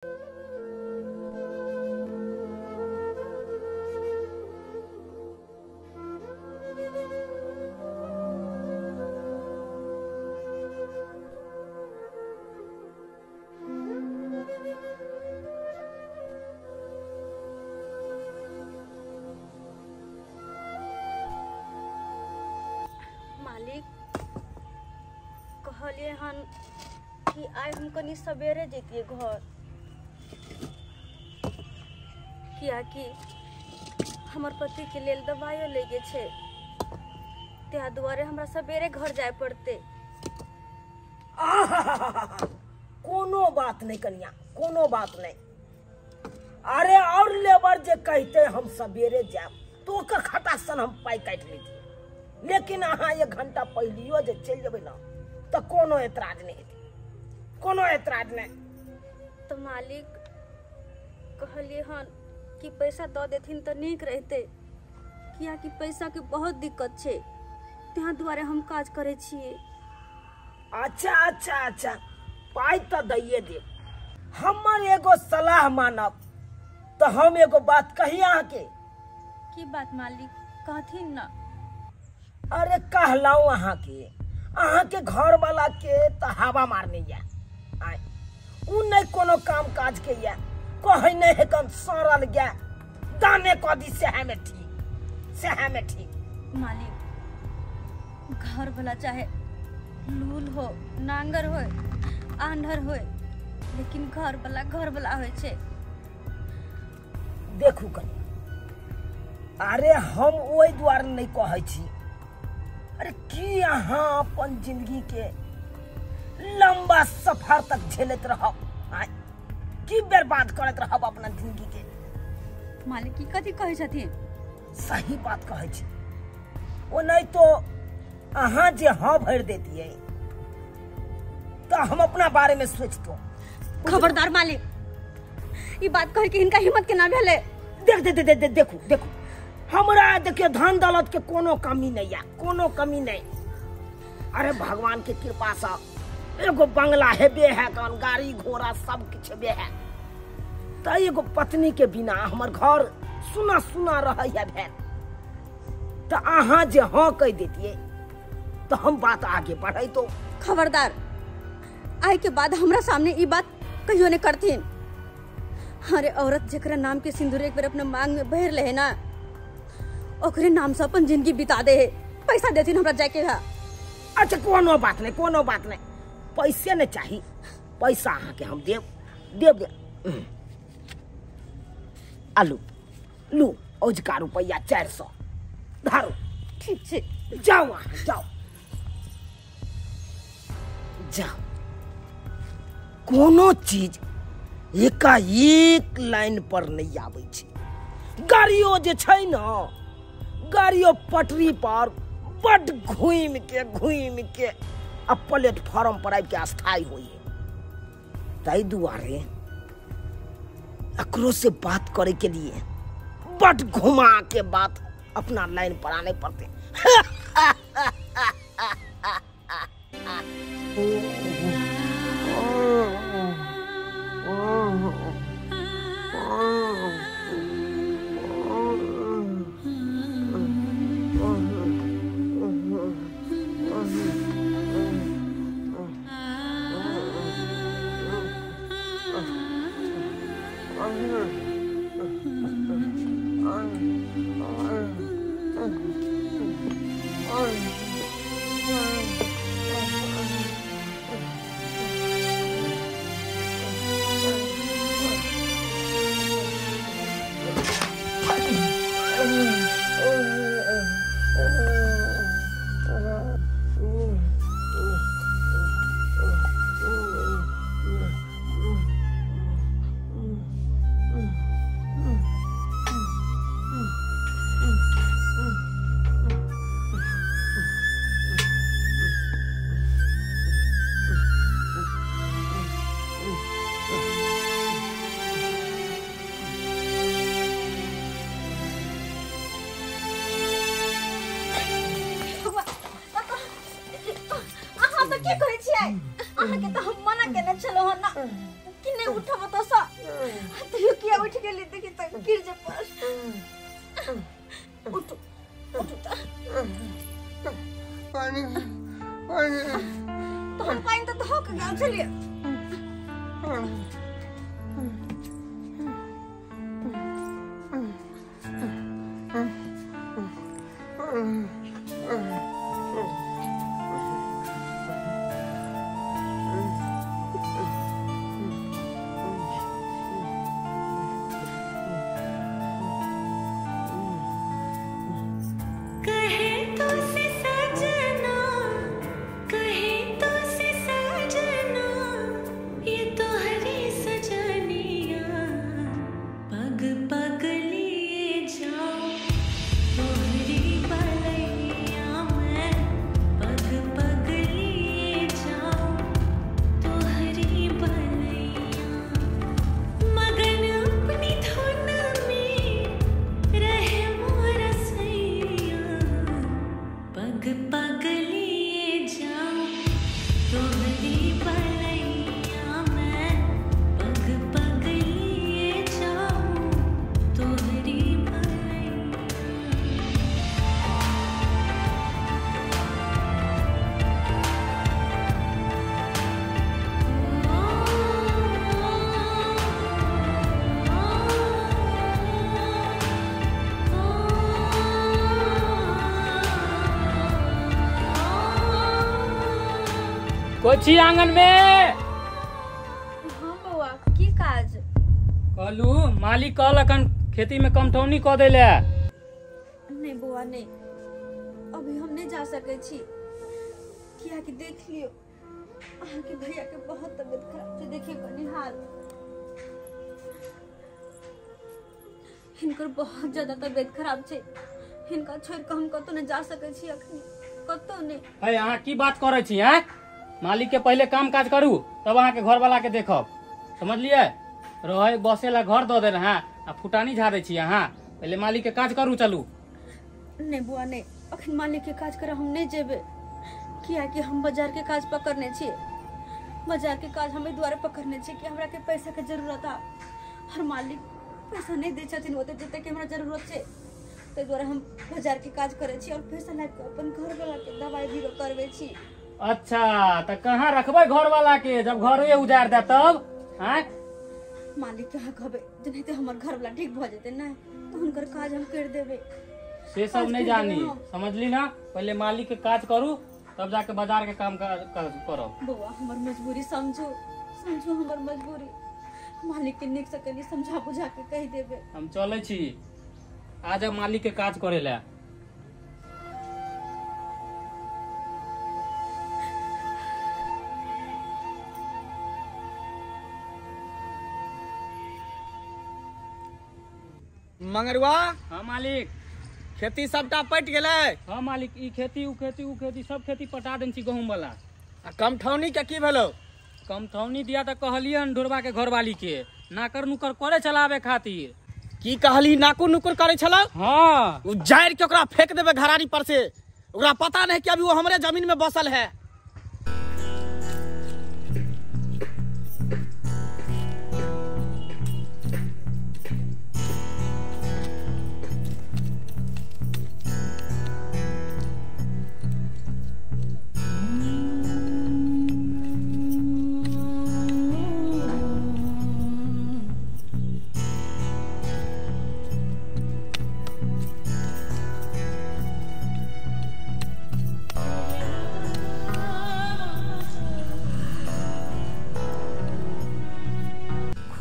मालिक कहलिए हन कि आइ हम कनी सवेरे जैतियै घर, कियाकि हमर पति के लेल दवाइयो लैके छै, ताहि दुआरे हमरा सवेरे घर जाय पड़तै। कोनो बात नहीं कनिया, कोनो बात नहीं। अरे और लेबर जे कहते हम सवेरे जायब तो ओकर खटासन हम पाई काटि लेतियै, लेकिन अहाँ एक घंटा पहिलियो जे चलि जेबै ना तो कोनो एतराज नहीं हेतै, कोनो एतराज नहीं। तो मालिक कहलिए हन कि पैसा दऽ देथिन तऽ नीक रहतै, कियाकि पैसा के बहुत दिक्कत छै, ताहि दुआरे हम काज करै छियै। अच्छा अच्छा अच्छा, पाइ तऽ दैये देब। हमर एगो सलाह मानब तो हम एगो बात कही अहाँके। की बात मालिक, कहथिन ना। अरे कहलहुँ अहाँके, अहाँके घर वाला के तऽ हवा मारने या आय, उ नहीं कोनो काम काज के या, कहै नहीं है कम सड़ल गया दाने कऽ दी सएह में ठीक, सएह में ठीक। मालिक घर वाला चाहे लूल हो, नांगर हो, आंधर हो, लेकिन घर वाला होइ छै। देखू कनी, अरे हम ओहि दुआरे नहीं कहै छी, अरे की अहाँ अपन जिंदगी के लंबा सफर तक झेलत रहब, की बर्बाद करत रहब अपना जिंदगी के। मालिक की कथी कहै छथिन? सही बात कहै छी। ओ नहीं तो अहाँ जे हाँ भरि देतियै तो हम अपना बारे में सोचतो। खबरदार मालिक, ई बात कह के हिनका हिम्मत केना भेलै? देख दे दे दे देखू देखू, हमरा देखियो धन दौलत के कोनो कमी नहीं है, कोनो कमी नहीं। अरे भगवान के कृपा से एगो बंगला हेबे है, कौन गाड़ी घोड़ा सब किछु हेबे है, त एगो पत्नी के बिना हमर घर सुना सुना रहे है भेल। तो अहाँ जे हाँ कह देतियै तो हम बात आगे बढ़े। तो खबरदार, आइ के बाद हमरा सामने ई बात कहियो नहीं करथिन। अरे औरत जेकरा नाम के सिंदूर एक बेर अपना मांग में भर ले है ना, ओकरे नाम से अपन जिंदगी बिता दे है। पैसा देथिन हमरा जाके है। अच्छा कोनो बात नहीं, कोनो बात नहीं, पैसे नहीं चाहिए, पैसा अहाँ के हम देब देब देब। आलू लू औजका रुपया 400 धारो। ठीक छै, जाओ अहाँ, जाओ जाओ। कोनो चीज एकाएक लाइन पर नहीं आबै छै। गाड़ियो जे छै ना, गाड़ियो पटरी पर बड घूमि के आ प्लेटफॉर्म पर आबि के स्थायी होइए। ताहि दुआरे एकरो से बात करे के लिए बड घुमा के बात अपना लाइन पर आने पड़ते। उठ गेली देखी त गिर जे पर। उठू उठू त पानी पानी तो हम पानी त धो के गाँव चलिए। कोची आंगन में? हाँ बौआ, की काज? कहलू मालिक कहलकन खेती में कमठौनी क देले। नहीं बौआ नहीं, अभी हम नहीं जा सके छी, किया कि देख लियो अहाँ के भैया के बहुत तबियत खराब छै। देखिए कनी हाल, हिनकर बहुत ज्यादा तबियत खराब छै, हिनका छोड़ के हम कतौ नहीं जा सके छी अखनी, कतौ नहीं। अरे अहाँ की बात करै छी हैं? मालिक के पहले काम काज करू तब अहाँ के घर वाला के देखब, समझलिए? रहे बसे ला घर दऽ देने हैं आ फुटानी झाड़े छी अहाँ, पहले मालिक के काज करू चलू। नहीं बुआ नहीं, अखन मालिक के काज करे हम नहीं जेबे, किया कि हम बाजार के काज पकड़ने छी, बाजार के काज हम दुआरे पकड़ने छी कि हमरा के पैसा के जरूरत आ, हर मालिक पैसा नहीं दे छथिन ओते जते के हमरा जरूरत छै, ताहि दुआरे हम बाजार के काज करे छी और पैसा लाबि के अपन घर वाला के दवाई बीरो करवे छी। अच्छा त कहाँ रखबै घर वाला के जब घरे उजार दे तब? हैं मालिक के हाँ कहबै जे नहीं ते हमर घर वाला ठीक भ जेतै ना तो हुनकर काज हम कर देबै। से सब नहीं जानी, समझली ना? पहले मालिक के काज करू तब जाके बाजार के काम करब। बौआ हमर मजबूरी समझो, समझो हमर मजबूरी, मालिक के निक से कनी समझा बुझा के कह देबै। हम चलै छी आज मालिक के काज करे ला। मंगरुआ। हाँ मालिक। खेती सबटा पट गेलै? हाँ मालिक, ई खेती उ खेती उ खेती सब खेती पटा देन छी गहूम वाला। आ कमठौनी के की भेलो? कमठौनी दिया त कहलियन ढोरबा के घरवाली के नाकर नुकर करे चलावे खातिर। की कहली नाकुर नुकुर करे छला? हाँ। उ जाड़ के ओकरा फेंक देबे घरारी पर से, ओकरा पता नहीं कि अभी वो हमरे जमीन में बसल है।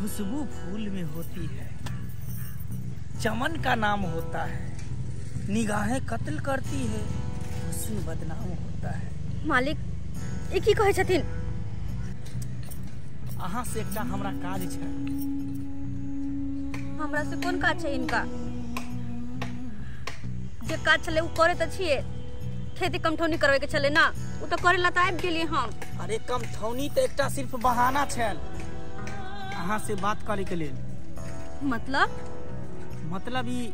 खुशबू फूल में होती है, चमन का नाम होता है, निगाहें कत्ल करती है, हुस्न बदनाम होता है। मालिक ई की कहै छथिन? अहाँ से एकटा हमरा काज छै। हमरा से कोन काज छै? इनका जे काज छलै उ करे त छियै, खेती कमठौनी करवे के छलै ना, उ त करे ला त आबि गेलियै हम। अरे कमठौनी त एकटा सिर्फ बहाना छल अहाँ से बात करे के लेल। मतलब? मतलब ई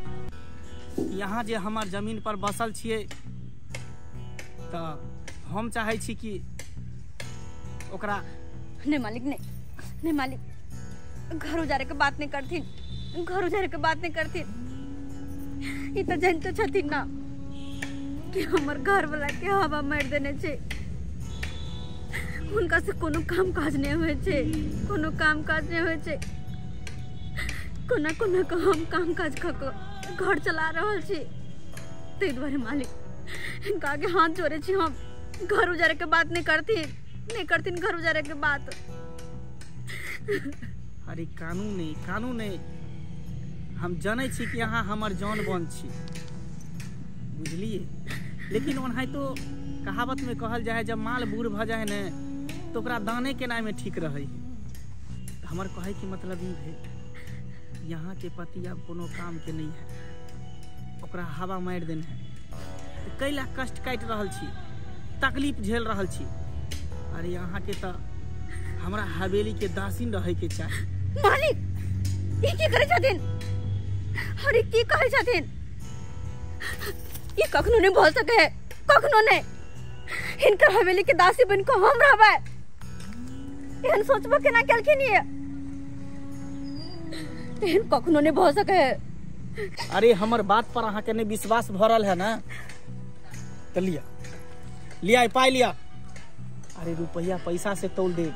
यहाँ जे हमार जमीन पर बसल छियै त हम चाहै छी कि ओकरा। नहीं मालिक नहीं, नहीं मालिक, घर उजारे के बात नहीं करथिन। घर उजारे के बात नहीं करथिन। ई तऽ जानते छथिन ना कि हमर घर वाला के हवा मारि देने छै, हुनका से कोनो काम काज नहीं होइ छै, कोनो काम काज नहीं होइ छै। कोना कोना के हम काम काज कऽ के घर चला रहल छी। ताहि दुआरे मालिक हिनका आगे हाथ जोड़े छी हम, घर उजारे के बात नहीं करथिन, नहीं करथिन घर उजारे के बात। अरे कानून नहीं, कानून नहीं, हम जनै छी कि अहाँ हमर जान बन छी, बुझलिए। लेकिन ओनाहितो कहावत में कहल जाए जब माल बूढ़ भ जाए ने तो ओकरा दाने केनाइ में ठीक रहै है। हमर कहै के मतलब ई भेल यहाँ के पति आब कोनो काम के नहीं है, ओकरा हवा मारि देने है, कैला कष्ट काटि रहल छी, तकलीफ झेल रहल छी। अरे यहाँ के तऽ हमरा हवेली के दासीन रहे के चाही। मालिक ई की करै छथिन? अरे की कहै छथिन? ई कखनो नहीं भऽ सकै है, कखनो नहीं। हिनकर हवेली के दासी बन कऽ हम रहबै, एहन सोचबो केना केलखिन ये? एहन कखनो नहीं भऽ सकै है। अरे हमर बात पर अहाँ के नहीं विश्वास भरल है ना, तो लिया लिया पाई लिया। अरे रुपया पैसा से तोल देब,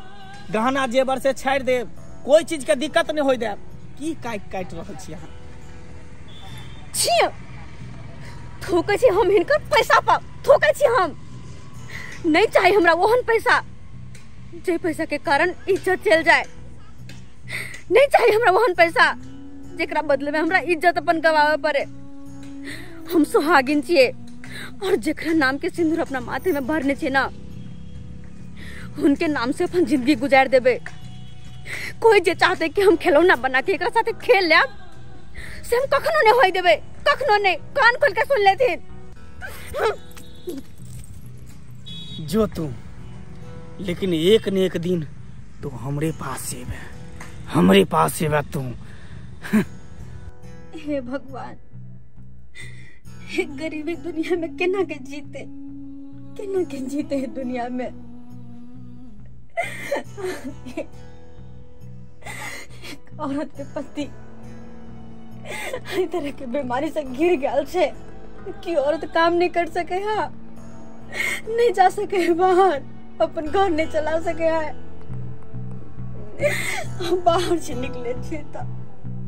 गहना जेवर से छाड़ि देब, कोई चीज के दिक्कत नहीं हो देब। की काटि काटि रहल छी अहाँ? छी थोकै छी हम हिनकर पैसा पर, थोकै छी हम। नहीं चाही हमरा ओहन पैसा जे पैसा के कारण इज्जत चल जाए। नहीं चाही हमरा ओहन पैसा जेकरा बदले में हमरा इज्जत अपन गवावे पड़े। हम सुहागिन छियै और जेकरा नाम के सिंदूर अपना माथे में भरने छियै ना, उनके नाम से अपन जिंदगी गुजार देबे। कोई जे चाहते कि हम खिलौना बना के एकरा साथे खेल लेब, से हम कखनो नहीं होई देबे, कखनो नहीं। कान खोल के सुन लेथिन। जो तू, लेकिन एक न एक दिन तू हमरे पास एबे, हमरे पास एबे तू। हे भगवान, गरीबी दुनिया में केना के जीते, केना के जीते है दुनिया में। एक औरत के पति एहि तरह के बीमारी से घिर गया छे कि औरत काम नहीं कर सके है, नहीं जा सके है बाहर, अपन घर नहीं चला सके है। हम बाहर से निकले छे त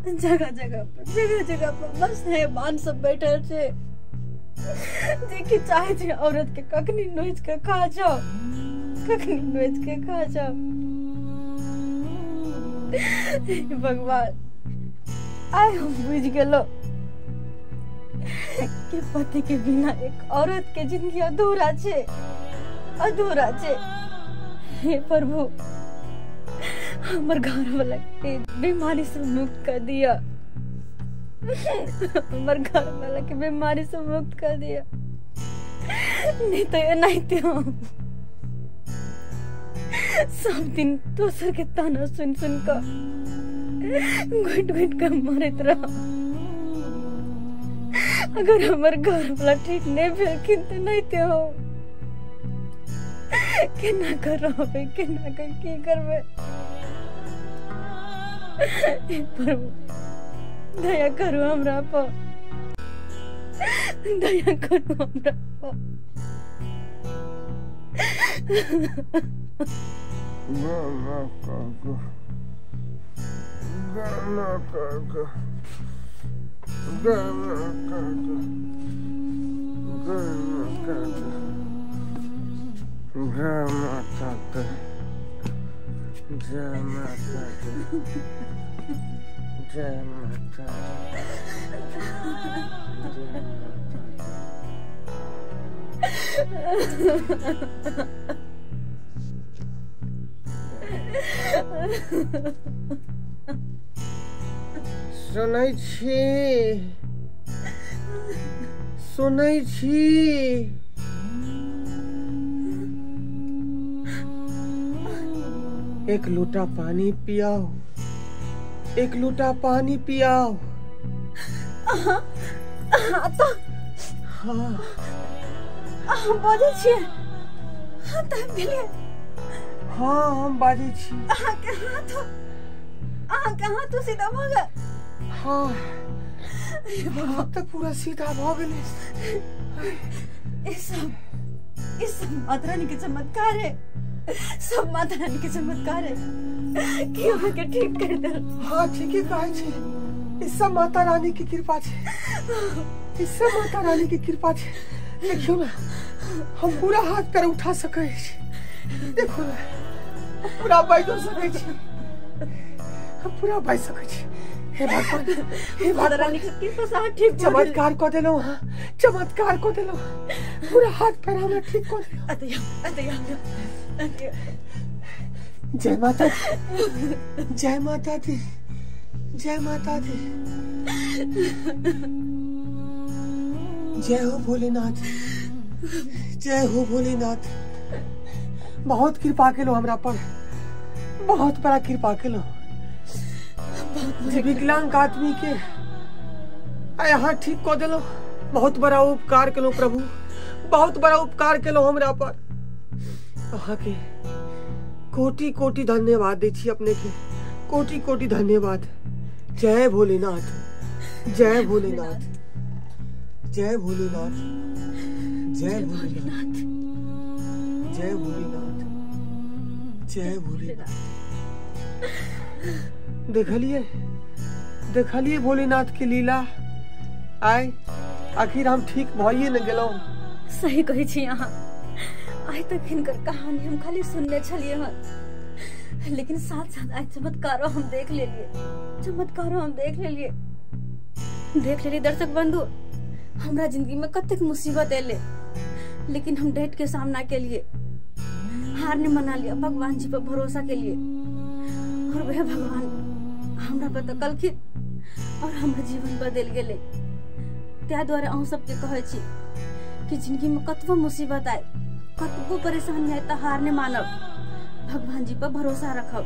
जगह जगह पर, जगह जगह पर बस है बान सब बैठल छे जे कि चाहे छे औरत के कखनी नोच के खा जाओ, कखनी नोच के खा जाओ। भगवान आइ हम बुझ गेलो कि पति के बिना एक औरत के जिंदगी अधूरा छे, अधूरा छे। हे प्रभु, हमर घर वाला के बीमारी से मुक्त कर दिया, हमर घर वाला के बीमारी से मुक्त कर दिया, नहीं तो एनाहिते हम सब दिन दोसर के ताना सुन सुन कर घुट घुट कर मरत रह। अगर हमर घर वाला ठीक नहीं भेलखिन तो नहीं ते हो केना कर रहबै, केना कर की करबै। प्रभु दया करू हमरा पर, दया करू हमरा पर। जय माता दी, जय माता दी, जय माता दी। सुनै छी, सुनै छी, एक लोटा पानी पियाओ, एक लोटा पानी पियाओ। तो हाँ अहाँ बाजै छियै? हाँ तऽ भेलै। हाँ हम बाजै छी। अहाँके हाथ, अहाँके हाथ सीधा भऽ गेल। हाँ हाथ तक पूरा सीधा भ गेलै। ई सब माता रानी के चमत्कार है, सब माता रानी के चमत्कार है कि अहाँ के ठीक कर देल। हाँ ठीके कहै छी, ई सब माता रानी के कृपा छै, ई सब माता रानी के कृपा छै। देखियौ ना हम पूरा हाथ पैर उठा सकै छी, देखो ना पूरा बाजि सकै छी, हम पूरा बाजि सकै छी। हे भगवान, हे भगवान, ठीक चमत्कार कऽ देलहुँ अहाँ, चमत्कार कऽ देलहुँ, पूरा हाथ पैर हमरा ठीक कऽ देलहुँ। जय माता दी, जय माता दी, जय माता दी, जय हो भोलेनाथ, जय हो भोलेनाथ। बहुत कृपा केलहुँ हमरा पर, बहुत बड़ा कृपा केलहुँ। जे विकलांग आदमी के यहाँ ठीक कऽ देलहुँ, बहुत बड़ा उपकार केलहुँ प्रभु, बहुत बड़ा उपकार केलहुँ हमरा पर। अहाँ के कोटि कोटि धन्यवाद दै छी अपने के, कोटि कोटि धन्यवाद। जय भोलेनाथ, जय भोलेनाथ, जय भोलेनाथ, जय भोलेनाथ, जय भोलेनाथ, जय भोलेनाथ। देखलिए, देखलिए भोलेनाथ के लीला। आय आखिर हम ठीक भइए न गेलहुँ। सही कहै छी अहाँ, आइ तक हिनकर कहानी हम खाली सुनने छलियै हन, लेकिन साथ साथ आइ चमत्कारो हम देख लेलिए, चमत्कारो हम देख लेलिए, देख लेलिए। दर्शक बंधु, हमरा जिंदगी में कतेक मुसीबत एलै, लेकिन हम डट के सामना के लिए हार नहीं मना लिया, भगवान जी पर भरोसा के लिए, और वह भगवान हमरा पर तकलखिन और हमर जीवन बदलि गेलै। ताहि दुआरे अहूँ सबके कहै छी कि जिंदगी में कतबो मुसीबत आए, कतबो परेशानी आए, तऽ हार नहीं मानब, भगवान जी पर भरोसा रखब।